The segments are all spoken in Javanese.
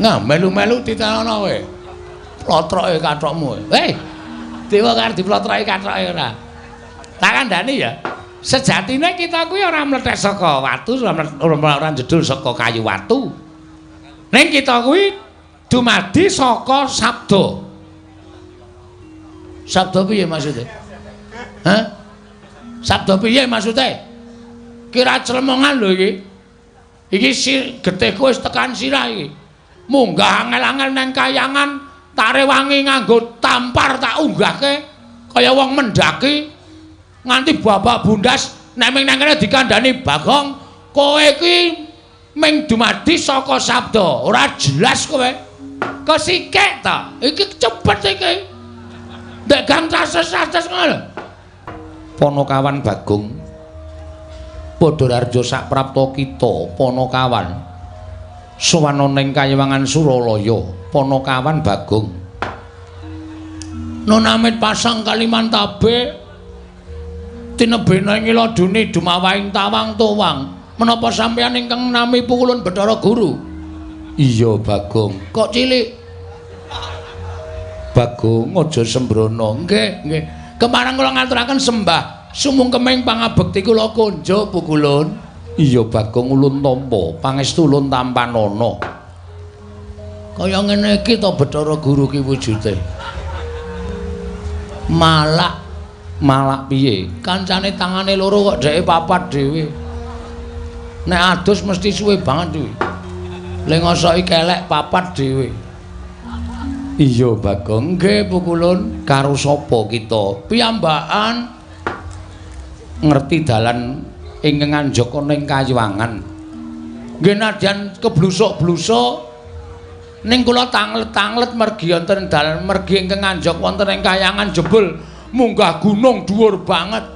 Nah, melu-melu titenono kowe. Plotroke kathokmu. Hei. Dewa karo diplotroke kathoke ora. Tak kandhani ya. Sejatine kita kuwi ora mlethek saka watu, ora jedul saka kayu watu. Ning kita kuwi dumadi saka sabda. Sabda piye maksude? Hah? Sabda piye maksude? Kira clemongan lho iki. Iki getihku wis tekan sirah iki. Munggah angel-angel nang kayangan, tarewangi nganggo tampar tak unggahke kaya wong mendaki nganti babak bundas nek ming nang kene dikandhani Bagong, kowe iki ming dumadi saka sabda, ora jelas kowe. Kesikek ta? Iki cepet iki. Ndek gang cases-cases ngono lho. Ponokawan Bagong Padhararja saprapta kita Ponokawan sowan ning Kayiwangan Suralaya. Ponokawan Bagong nonamit pasang Kalimantabe tinebena ing ladune dumawahing tawang towang. Menapa sampeyan ingkang nami pukulun Bathara Guru? Iya Bagong. Kok cilik? Bagong aja sembrono. Nggih, nggih. Kepareng kula ngaturaken sembah sumungkeming pangabekti kula konjo pukulun. Iya Bagong, ulun tampa pangestu ulun tampanana. Kaya ngene iki to Bathara Guru ki wujude. Malak malak piye? Kancane tangane loro kok dheke papat dhewe. Nek adus mesti suwe banget kuwi. Le ngosoki kelek papat dhewe. Iya Bagong, nggih pukulun. Karo sapa kita? Piyambakan ngerti dalan ingkang anjaka ning Kayiwangan. Nggih nadyan keblusuk-blusuk ning kula tanglet-tanglet mergi wonten dalan mergi ingkang anjaka wonten ing kayangan jebul munggah gunung dhuwur banget.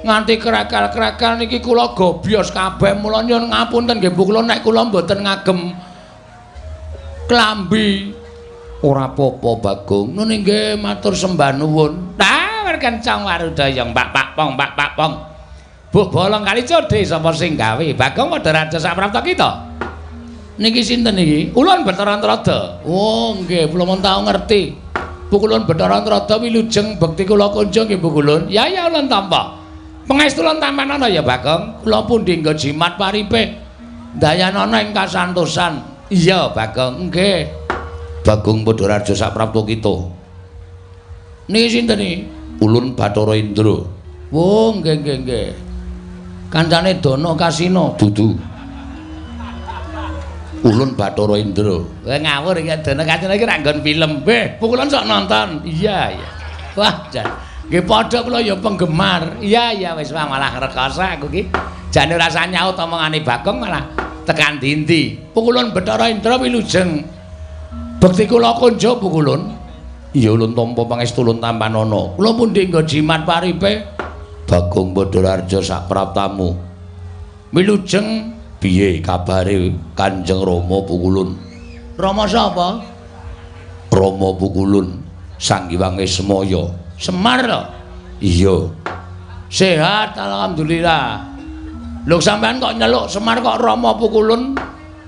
Nganti krekel-krekel niki kula gobyos kabeh. Mula nyuwun ngapunten nggih kula nek kula mboten ngagem klambi. Ora apa-apa Bagong. Nun nggih matur sembah nuwun. Nah, kencang warudaya mbak pak pong mbak pak pong. Buh bolong kali codhe sapa sing gawe? Bagong Padaraja saprapta kita. Niki sinten niki? Ulun Bathara Antrada. Oh nggih, kula mun tau ngerti. Pukulun Bathara Antrada wilujeng bekti kula kunjung nggih pukulun. Ya ya ulun tampa. Pangestu ulun tampanana ya Bagong. Kula pundi nggo jimat paripe. Dayanana ing kasantosan. Iya Bagong, nggih. Bagong Padaraja saprapta kita. Niki sinten niki? Ulun Bathara Indra. Oh nggih nggih nggih. Kancane Dana Kasina dudu. Ulun Bathara Indra. Kowe ngawur iki Dana Kasina iki ra nggon film. Beh, pukulun sok nonton. Iya iya. Wah, jan. Nggih padha kula ya penggemar. Iya iya wis malah rekoso aku iki. Jane ora usah nyaut omongane Bagong malah tekan dindi. Pukulun Bathara Indra wilujeng. Bekti kula konjo pukulun. Iya ulun tampa pangestu ulun tampanana. Kula pundi nggo jimat paripe? Bagong Padaraja sapraptamu. Wilujeng piye kabare Kanjeng Rama pukulun? Rama sapa? Rama pukulun Sang Hyang Ismaya. Semar lho. Iya. Sehat alhamdulillah. Lho sampean kok nyeluk Semar kok Rama pukulun?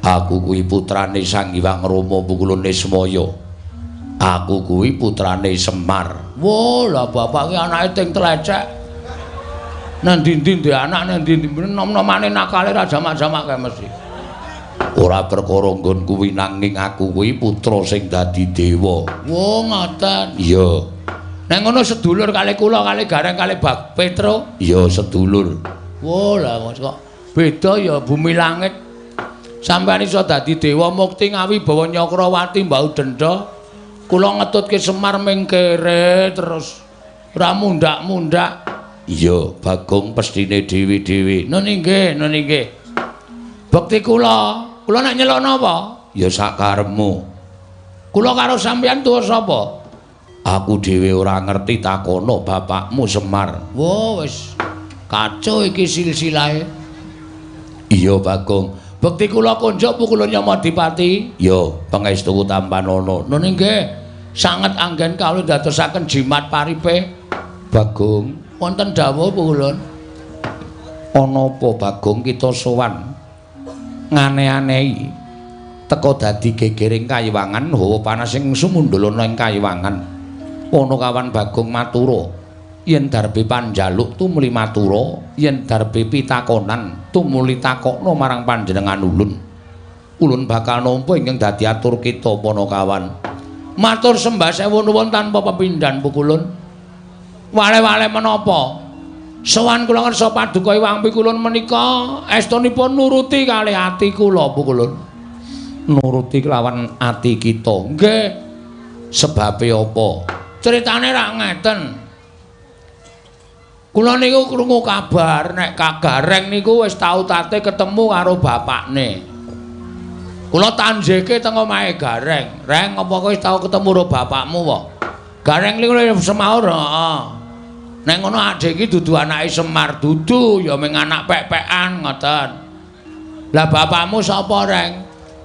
Aku kuwi putrane Sang Hyang Rama Pukulun Ismaya. Aku kuwi putrane Semar. Wo, lah bapak ki anake ting tlecek. Nang ndi-ndi ndek anak nang ndi-ndi nom-nomane nakale ra jamak-jamak kae mesti. Ora perkara nggon kuwi nanging aku kuwi putra sing dadi dewa. Wo, ngoten. Iya. Nek ngono sedulur kali kula kali Gareng kali Bag Petro. Iya, sedulur. Wo, lah kok beda ya bumi langit. Sampeyan iso dadi dewa mukti ngawibawa Nyakrawati mbau denda. Kula ngetutke Semar ming kere terus ora mundak-mundak. Iya, Bagong pestine dhewe-dhewe. Nun inggih, nun inggih. Bekti kula, kula nek nyeluk napa? Ya sakarepmu. Kula karo sampeyan tuwa sapa? Aku dhewe ora ngerti, takono bapakmu Semar. Wo wis kacau iki silsilahe. Iya, Bagong. Bekti kula konjuk pukulun Yamadipati. Ya, pangestu tampanana. Nun inggih, sanget anggen kawula ndadosaken jimat paripe. Bagong, wonten dawuh pukulun. Ana apa Bagong kita sowan ngane-anehi? Teka dadi gegering kayiwangan, hawa panas sing sumundul ana ing kayiwangan. Panakawan Bagong matura, yen darbe panjaluk tumuli matura, yen darbe pitakonan tumuli takokna marang panjenengan ulun. Ulun bakal nampa ingkang dadi atur kita Panakawan. Matur sembah sewu nuwun tanpa pepindhan pukulun. Wale-wale menapa? Sowan kula ngersa paduka Iwang Pikulun menika estunipun nuruti kalih ati kula pukulun. Nuruti kelawan ati kita. Nggih. Sebabe apa? Critane rak ngeten. Kula niku krungu kabar nek Kagareng niku wis tau tate ketemu karo bapakne. Kula tanjeke teng omahe Gareng. Reng, apa kowe wis tau ketemu karo bapakmu wae? Gareng niku semaur, heeh. Nek ngono adhe iki dudu anake Semar, dudu ya mung anak pek-pekan ngoten. Lah bapakmu sapa, Reng?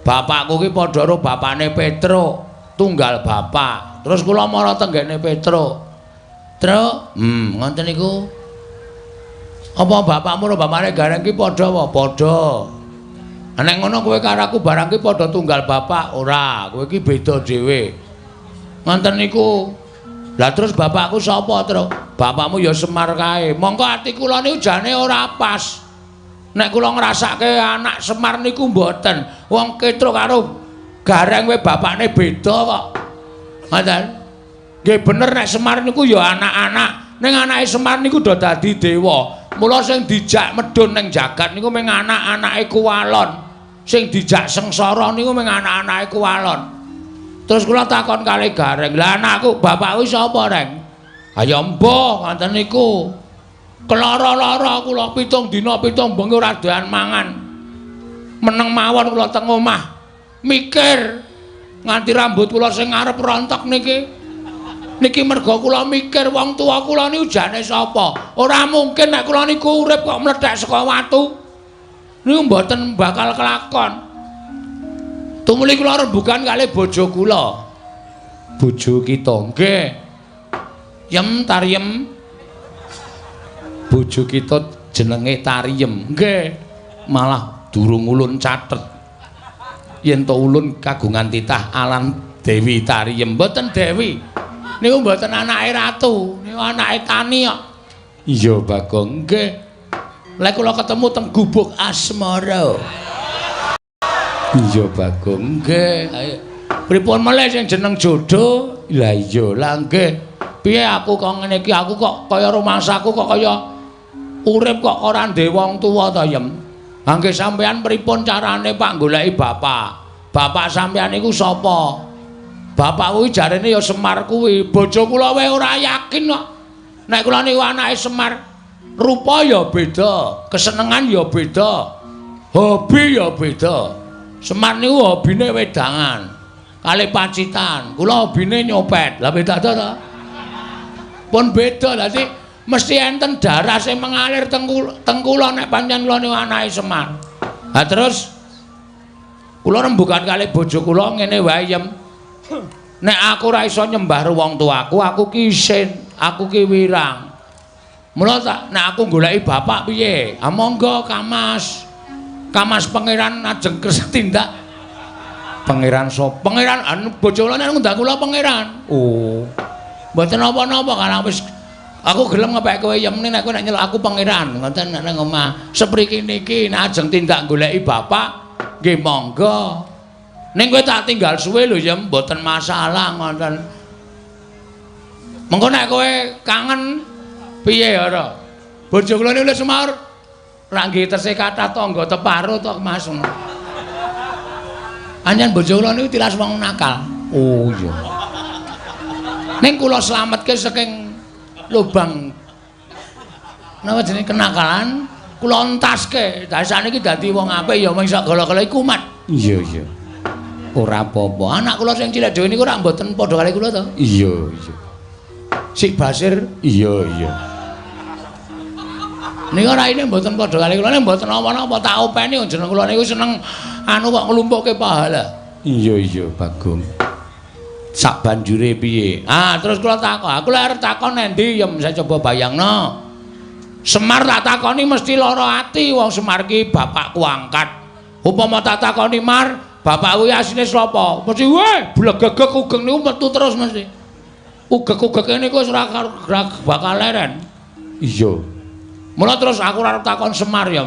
Bapakku ki padha karo bapakne Petruk, tunggal bapak. Terus kula mara tenggene Petruk. Truk, ngoten niku. Apa bapakmu karo bapakne Gareng ki padha apa? Padha. Nek ngono kowe karo aku barang ki padha tunggal bapak, ora, kowe ki beda dhewe. Ngoten niku. Lah terus bapakku sapa, Truk? Bapakmu ya Semar kae. Mongko ati kula niku jane ora pas. Nek kula ngrasake anak Semar niku mboten. Wong Petruk karo Gareng kowe bapakne beda kok. Ngoten. Nggih bener nek Semar niku ya anak-anak. Ning anake Semar niku do dadi dewa. Mula sing dijak medhun ning jagat niku mung anak-anake Kuwalon. Sing dijak sengsara niku mung anak-anake Kuwalon. Terus kula takon kali Gareng, "Lah anakku, bapakku sapa, Reng?" "Ha ya mbah, ngoten niku. Kelara-lara kula 7 dina 7 bengi ora doyan mangan. Meneng mawon kula teng omah. Mikir nganti rambut kula sing ngarep rontok niki. Niki merga kula mikir wong tuwa kula niku jane sapa? Ora mungkin nek kula niku urip kok mlethek saka watu. Niku mboten bakal kelakon." Tumuli kula rembugan kalih bojo kula. Bojo kita nggih. Yem Tariem. Bojo kita jenenge Tariem. Nggih. Malah durung ulun catet. Yen to ulun kagungan titah alan Dewi Tariem. Mboten Dewi. Niku mboten anake ratu, niku anake tani kok. Iya, Bagong. Nggih. Lek kula ketemu teng gubuk asmara. Iya, Bagong. Nggih. Ayo. Pripun melih sing jeneng jodoh? Lah iya, lah nggih. Piye aku kok ngene iki? Aku kok kaya rumangsaku kok kaya urip kok ora ndek wong tuwa ta, Yem? Ha nggih sampean pripun carane Pak goleki bapak? Bapak sampean niku sapa? Bapak kuwi jarene ya Semar kuwi. Bojo kula wae ora yakin kok. Nek kula niku anake Semar, rupa ya beda, kesenengan ya beda, hobi ya beda. Semar niku hobine wedangan, kalih pacitan. Kula hobine nyopet. Lah beda ta? Pun beda. Dadi mesti enten darah sing mengalir teng kula nek pancen kula niku anake Semar. Ha terus kula rembugan kalih bojo kula ngene wae, Yem. Nek aku ora iso nyembah wong tuaku, aku ki isin, aku ki wirang. Mula tak nek aku goleki bapak piye? Ha monggo Kamas. Kamas pangeran ajeng kersa tindak. Pangeran sapa? Pangeran anu bojo kula nek ngundang kula pangeran. Oh. Mboten napa-napa kan wis aku gelem ngepek kowe Yem nek kowe nek nyeluk aku pangeran ngoten nek nang omah. Sepriki niki nek ajeng tindak goleki bapak nggih monggo. Ning kowe tak tinggal suwe lho Yem, mboten masalah ngoten. Mengko nek kowe kangen piye ora? Bojo kula niku wis semaur. Ra nggih tesih kathah tangga teparo to Mas. Anjen bojo kula niku tilas wong nakal. Oh iya. Ning kula slametke saking lubang napa jenenge kenakalan, kula entaske. Lah sakniki dadi wong apik ya mung sak gala-gala iku kumat. Iya iya. Ora apa-apa. Anak kula sing cilik dhewe niku ora mboten padha kali kula to. Iya iya. Sik Basir. Iya iya. Niku raine mboten padha kali kula ning mboten napa-napa tak openi jeneng kula niku seneng anu kok nglumpukke pahala. Iya iya Bagong. Sak banjure piye? Ah terus kula takon, aku lek arep takon endi Yem saya coba bayangno. Semar tak takoni mesti lara ati wong Semar ki bapakku angkat. Upama tak takoni Mar, Bapakku asline sapa? Mesti weh blegegeg ugeng niku metu terus mesti. Ugeg-ugege niku wis ora bakal leren. Iya. Mula terus aku ora arep takon Semar ya.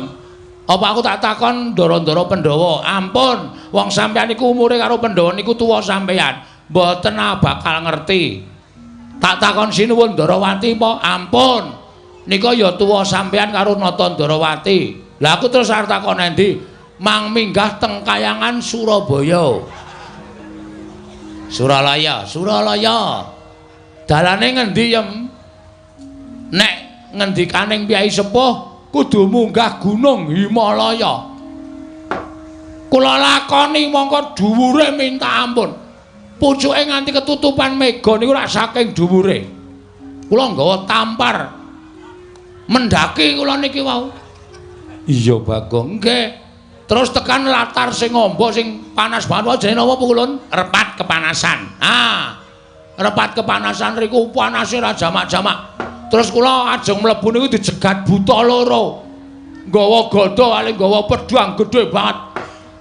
Apa aku tak takon ndara-ndara Pandhawa? Ampun, wong sampeyan niku umure karo Pandhawa niku tuwa sampeyan. Mboten bakal ngerti. Tak takon sinuwun Ndarawati apa? Ampun. Nika ya tuwa sampeyan karo Nata Ndarawati. Lah aku terus arep takon endi? Mang minggah teng kayangan Surabaya. Suralaya, Suralaya. Dalane ngendi, Yem? Nek ngendikaning Kyai Sepuh kudu munggah gunung Himalaya. Kula lakoni mongko dhuwure minta ampun. Pucuke nganti ketutupan mega niku rak saking dhuwure. Kula nggawa tampar. Mendaki kula niki wau. Iya, Bagong. Nggih. Terus tekan latar sing amba sing panas banget jenenge napa Pukulun? Repat kepanasan. Ah. Repat kepanasan riku panase ra jamak-jamak. Terus kula ajeng mlebu niku dijegat buta loro. Nggawa gada kali nggawa pedhang gedhe banget.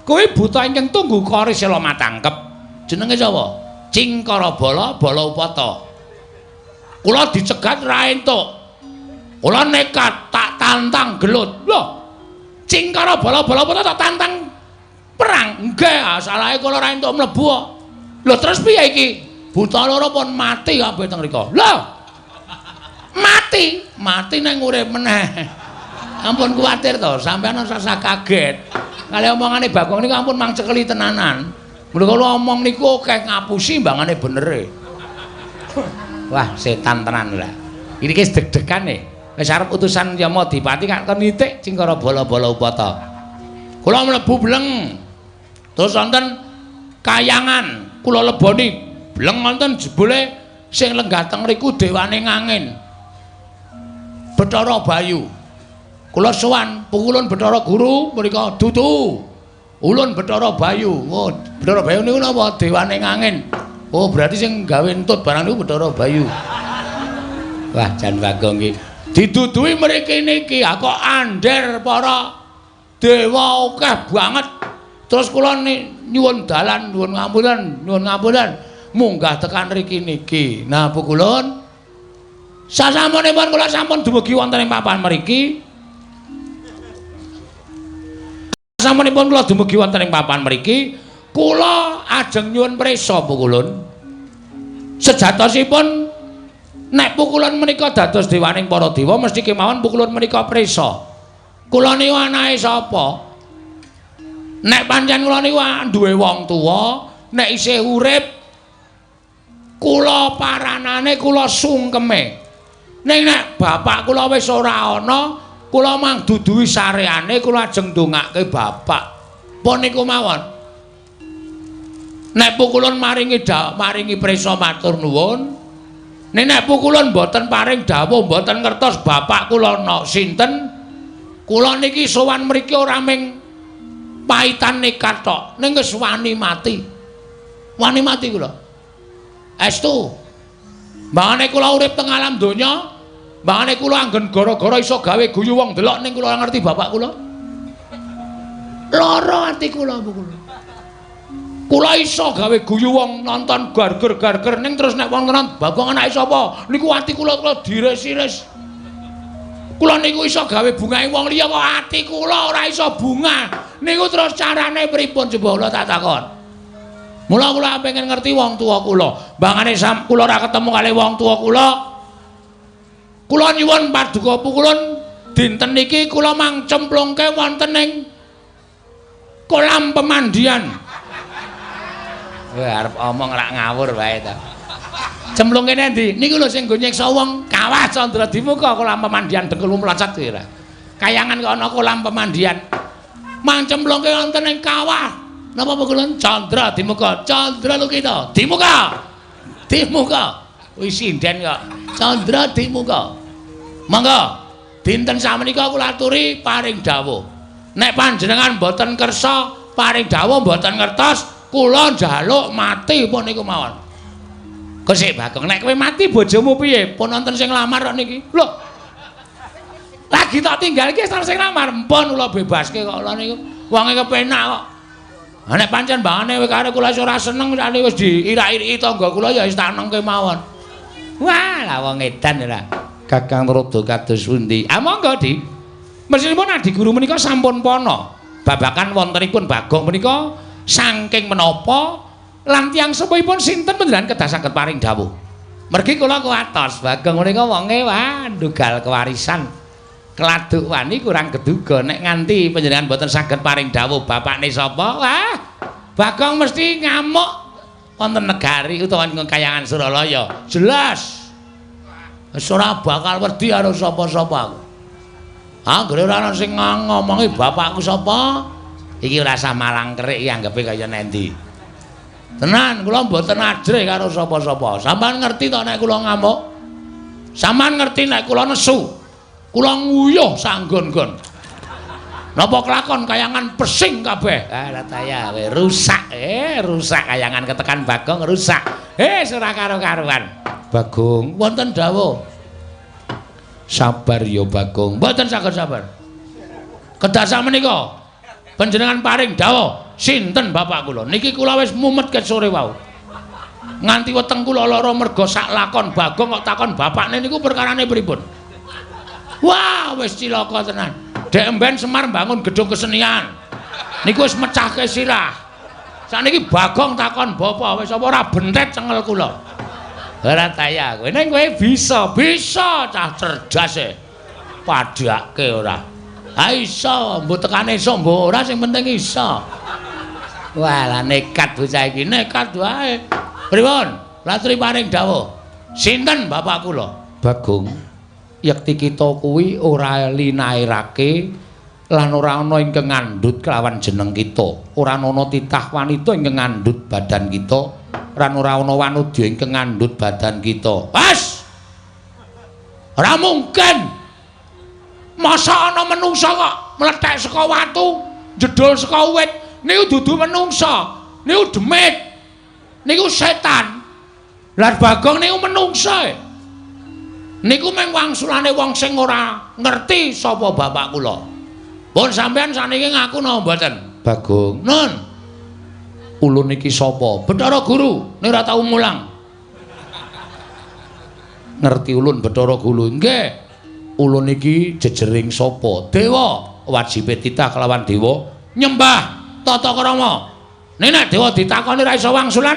Kuwi buta ingkang tunggu kori sela matangkep. Jenenge sapa? Cingkara Bala Bala Upata. Kula dicegat ra entuk. Kula nekat tak tantang gelut. Lho. Cingkara Bala Bala Upata tak tantang perang. Nggih, salahe kula ra entuk mlebu kok. Lho terus piye iki? Buta loro pun mati kabeh teng mriku. Lho. Mati, mati nang urip meneh. Ampun kuwatir to, sampeyan ora usah kaget. Kali omongane Bagong niku ampun mang cekeli tenanan. Mula kula omong niku akeh ngapusi mbangane benere. Wah, setan tenan lah. Iki wis deg-degan e. Wis arep utusan Yamadipati kak kon nitik Cingkara Bala-bala Upata. Kula mlebu bleng. Terus wonten kayangan, kula leboni bleng wonten jebule sing lenggah teng mriku dewane ngangin. Bathara Bayu. Kula sowan pukulun Bathara Guru mriku dudu. Ulun Bathara Bayu. Oh, Bathara Bayu niku napa? Dewane ngangin. Oh, berarti sing gawe entut barang niku Bathara Bayu. Wah, jan Bagong iki. Diduduhi mriki niki, ha kok ander para dewa akeh banget. Terus kula nyuwun dalan, nyuwun ngapunten, nyuwun ngapunten, munggah tekan mriki niki. Nah, pukulun sasampunipun kula sampun dumugi wonten ing papan mriki. Sasampunipun kula dumugi wonten ing papan mriki, kula ajeng nyuwun prisa pukulun. Sejatosipun nek pukulun menika dados dewaning para dewa mesti kemawon pukulun menika prisa. Kula niku anake sapa? Nek pancen kula niku duwe wong tuwa, nek isih urip kula paranane kula sungkeme. Ning nek bapak kula wis ora ana, kula mang duduhi sareane kula ajeng ndongake bapak. Pun niku mawon. Nek pukulun maringi maringi prisa matur nuwun. Nek nek pukulun mboten paring dawuh, mboten ngertos bapak kula ana sinten, kula niki sowan mriki ora ming paitan nekat tok, ning wis wani mati. Wani mati kula. Estu. Mbangane kula urip teng alam donya, mbangane kula anggen gara-gara iso gawe guyu wong delok ning kula ngerti bapak kula. Lara ati kula pukulun. Kula iso gawe guyu wong nonton garger-garger ning terus nek wong tenan Bagong anake sapa? Niku ati kula kula diris-iris. Kula niku iso gawe bungahe wong liya kok ati kula ora iso bunga. Niku terus carane pripun coba kula tak takon. Mula kula pengen ngerti wong tuwa kula. Mbangane kula ora ketemu kali wong tuwa kula. Kula nyuwun paduka pukulun dinten niki kula mang cemplungke wonten ing kolam pemandian. Wah, arep omong rak ngawur wae ta. Cemplung kene endi? Niku lho sing nggo nyiksa wong kawah Candra Dimuka kolam pemandian dengkul mlocot kuwi ra. Kayangan kok ana kolam pemandian. Mang cemplungke wonten ing kawah. Napa pukulun Candra Dimuka? Candra Lukita. Dimuka. Dimuka. Wis sinden kok. Candra Dimuka. Monggo dinten samenika kula aturi paring dawuh. Nek panjenengan mboten kersa paring dawuh mboten ngertos, kula njaluk mati pun niku mawon. Kok sik Bagong, nek kowe mati bojomu piye? Pun wonten sing nglamar kok niki. Lho. Lagi tak tinggal iki wis sing nglamar. Mpun kula bebaske kok kula niku. Wonge kepenak kok. Nek pancen mbangane kowe karo kula ora seneng sakniki wis diirak-iriki tangga kula ya wis tak nengke mawon. Wah, lah wong edan ora. Kakang Narada kados pundi? Ah monggo, Di. Mesinipun Adi Guru menika sampun pana. Babakan wontenipun Bagong menika saking menapa lan tiyang sepuhipun sinten panjenengan kedah saged paring dawuh. Mergi kula kuwatos Bagong menika wonge wah ndugal kewarisan. Keladuk wani kurang geduga nek nganti panjenengan mboten saged paring dawuh bapakne sapa? Wah, Bagong mesti ngamuk wonten negari utawa ing kayangan Suralaya. Jelas. Wis ora bakal wedi karo sapa-sapa aku. Anggere ora ana sing ngomongi bapakku sapa, iki ora usah malang kerik iki anggepe kaya nendi. Tenan, kula mboten ajrih karo sapa-sapa. Sampeyan ngerti to nek kula ngamuk? Sampeyan ngerti nek kula nesu? Kula nguyuh sanggon-gon. Napa kelakon kayangan pesing kabeh? Ah, taya we rusak. Rusak kayangan ketekan Bagong rusak. Ora karo-karuan. Bagong, wonten dawuh. Sabar ya Bagong. Mboten saged sabar. Kedah sakmenika panjenengan paring dawuh sinten bapak kula? Niki kula wis mumet ket sore wau. Nganti weteng kula lara merga sak lakon Bagong kok takon bapakne niku perkarane pripun? Wah, wis cilaka tenan. Dek emben Semar mbangun gedung kesenian. Niku wis mecahke sirah. Sakniki Bagong takon bapak wis apa ora bentet cengel kula. Ora taya kowe. Ning kowe bisa, bisa cah cerdas e. Padhake ora. Ha iso, mbok tekane iso mbok ora sing penting iso. Wah, lah nekat bocah iki, nekat wae. Pripun? Latri paring dawuh. Sinten bapak kula? Bagong. Yekti kita kuwi ora linairake lan ora ana ingkang ngandhut kelawan jeneng kita. Ora ana titah wanita ingkang ngandhut badan kita, lan ora ana wanudya ingkang ngandhut badan kita. Wes. Ora mungkin. Masa ana menungsa kok mlethek saka watu, jedul saka wit, niku dudu menungsa, niku demit. Niku setan. Lah Bagong niku menungsa. Niku mung wangsulane wong sing ora ngerti sapa bapak kula. Pun sampean saniki ngaku napa mboten? Bagong. Nun. Ulun iki sapa? Bathara Guru, nek ora tau mulang. Ngerti ulun Bathara Guru? Nggih. Ulun iki jejering sapa? Dewa. Wajibe titah kelawan dewa nyembah tata krama. Nek dewa ditakoni ora iso wangsulan,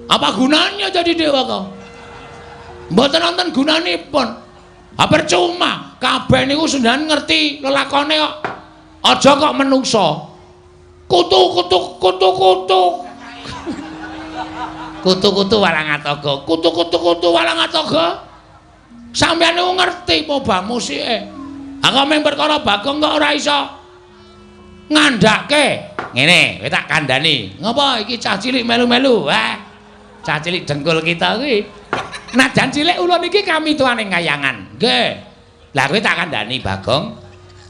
apa gunanya jadi dewa kok? Mboten wonten gunanipun. Ha percuma, kabeh niku sendan ngerti lelakone kok. Aja kok menungsa. Kutu-kutu kutu-kutu. Kutu-kutu walang atoga. Kutu-kutu kutu walang atoga. Sampeyan niku ngerti apa musike. Ha kok mung perkara Bagong kok ora iso ngandhake. Ngene, kowe tak kandhani. Ngopo iki cah cilik melu-melu? Wah. Cah cilik dengkul kita kuwi. Najan cilik ulun iki kami tuane kayangan. Nggih. Lah kowe tak kandhani Bagong.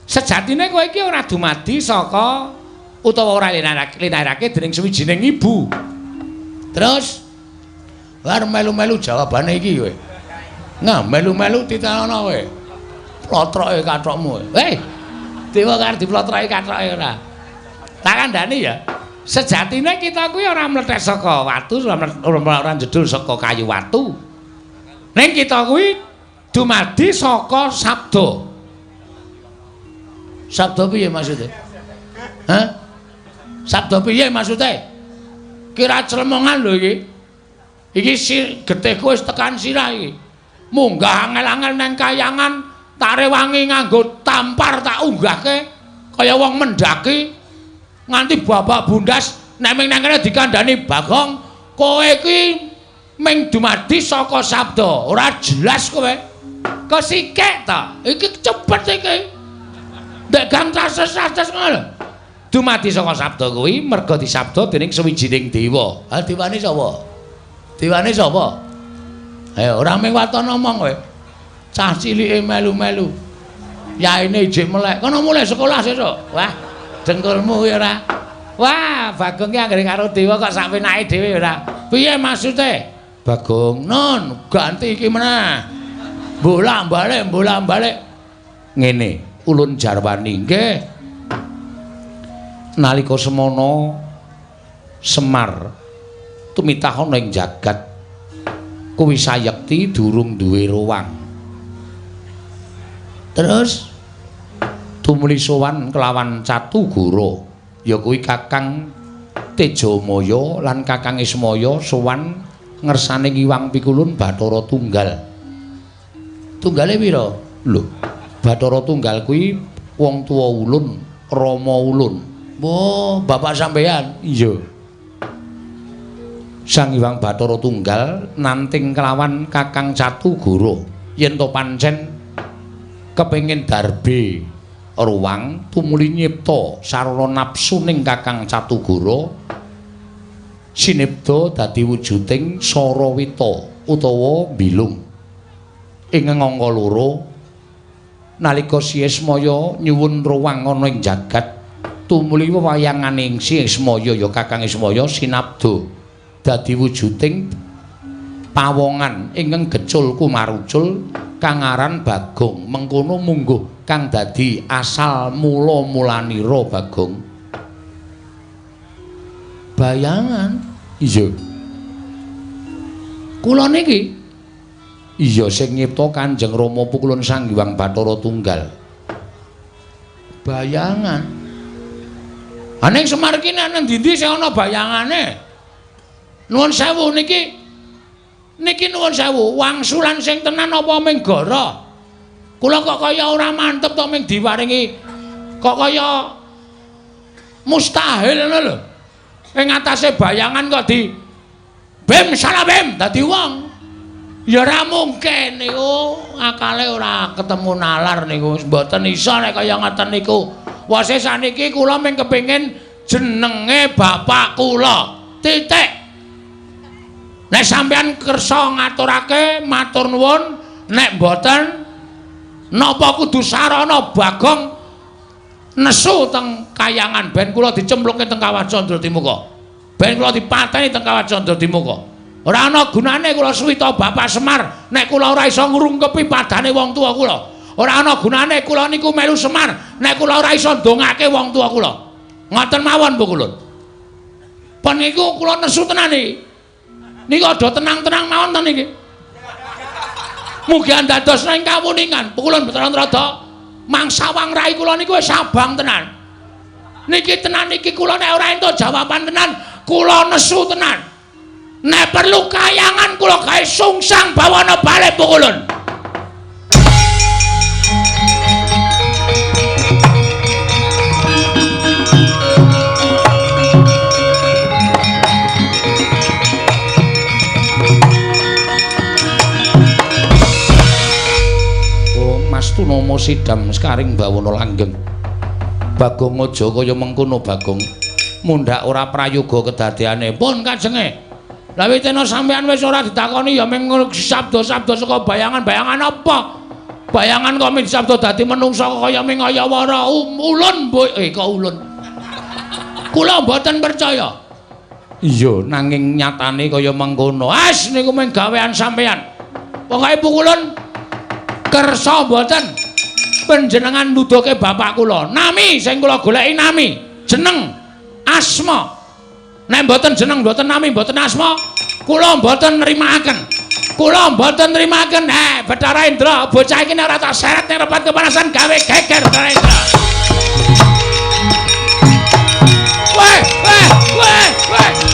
Sejatine kowe iki ora dumadi saka utawa ora linairake dening suwijining ibu. Terus war melu-melu jawabane iki kowe. Nah, melu-melu titenono kowe. Plotroke kathokmu. Hei. Dewa karo diplotroke kathoke ora. Tak kandhani ya. Sejatine kita kuwi ora mlethek saka watu, ora jedul saka kayu watu. Ning kita kuwi dumadi saka sabda. Sabda piye maksude? Hah? Sabda piye maksude? Kira clemongan lho iki. Iki getihku wis tekan sirah iki. Munggah angel-angel nang kayangan, tak rewangi nganggo tampar tak unggahke kaya wong mendaki nganti babak bundas nek ming nang kene dikandhani Bagong, kowe iki ming dumadi saka sabda, ora jelas kowe. Kesikek ta? Iki cepet iki. Ndek gang cases-cases ngono lho. Dumadi saka sabda kuwi merga disabda dening suwijining dewa. Ha dewane sapa? Dewane sapa? Ayo ora mung waton omong kowe. Cah cilike melu-melu. Yaine ijik melek. Kono mulih sekolah sesuk. Wah, dengkulmu kuwi ora. Wah, Bagong ki anggere karo dewa kok sak penake dhewe ora. Piye maksude? Bagong, nun, ganti iki meneh. Bolak-balik, bolak-balik. Ngene, ulun jarwani nggih. Nalika semono Semar tumitah ana ing jagat kuwi sayekti durung duwe ruwang. Terus tumuli sowan kelawan Catugara, ya kuwi Kakang Tejamaya lan Kakang Ismaya sowan ngersane Ngiwang Pikulun Bathara Tunggal. Tunggale pira? Lho, Bathara Tunggal kuwi wong tuwa ulun, rama ulun. Oh, bapak sampeyan? Iya. Sang Hyang Bathara Tunggal nanting kelawan Kakang Catugara yen to pancen kepengin darbe ruwang tumuli nyipta sarana nafsu ning Kakang Catugara sinebda dadi wujuding Sarawita utawa Bilung. Ing angka loro nalika Si Ismaya nyuwun ruwang ana ing jagat tumuli wewayangane Si Ismaya ya Kakang Ismaya sinabda dadi wujuding pawongan ingkang gecul kumarucul kang aran Bagong. Mengkono mungguh kang dadi asal mula mulanira Bagong. Bayangan? Iya. Kula niki? Iya, sing nyipta Kanjeng Rama Pukulun Sang Hyang Bathara Tunggal. Bayangan. Ha ning Semar iki nang ndi-ndi sing ana bayangane? Nuwun sewu niki, niki nuwun sewu, wangsulan sing tenan apa ming gara? Kula kok kaya ora mantep to ming diwaringi kok kaya mustahil ngono lho. Ing atase bayangan kok di bim salah bim dadi wong. Ya ora mungkin niku, akale ora ketemu nalar niku, mboten iso nek kaya ngoten niku. Wase saniki kula ming kepengin jenenge bapak kula. Titik. Nek sampeyan kersa ngaturake matur nuwun, nek mboten napa kudu sarana Bagong nesu teng kayangan ben kula dicemplungke teng Kawah Candradimuka. Ben kula dipateni teng Kawah Candradimuka. Ora ana gunane kula suwita Bapak Semar nek kula ora iso ngrungkepi padane wong tuwa kula. Ora ana gunane kula niku melu Semar nek kula ora iso ndongake wong tuwa kula. Ngoten mawon Bu Kulun. Pun niku kula nesu tenan iki. Niku aja tenang-tenang mawon to niki. Mugi andados ing kawuningan. Pukulun Bathara Rada mangsawang rai kula niku wis abang tenan. Niki tenan niki kula nek ora entuk jawaban tenan, kula nesu tenan. Nek perlu kayangan kula gawe sungsang bawana balik Pukulun. Tunomo sidam sekaring bawana langgeng. Bagong aja kaya mengkono Bagong. Mundhak ora prayoga kedadeane. Pun kajenge. Lah witena sampean wis ora ditakoni ya ming sabda-sabda saka bayangan-bayangan apa? Bayangan kok ming sabda dadi menungsa kaya ming ayawara ulun kok ulun. Kula mboten percaya. Iya, nanging nyatane kaya mengkono. As niku ming gawean sampean. Pokoke pukulun kersa mboten panjenengan nuduhke bapak kula. Nami sing kula goleki nami, jeneng, asma. Nek mboten jeneng, mboten nami, mboten asma, kula mboten nrimakaken. Kula mboten nrimakaken. Bathara Indra, bocah iki nek ora tak seret ning repat kepanasan gawe geger Bathara Indra. Weh, weh, weh, weh.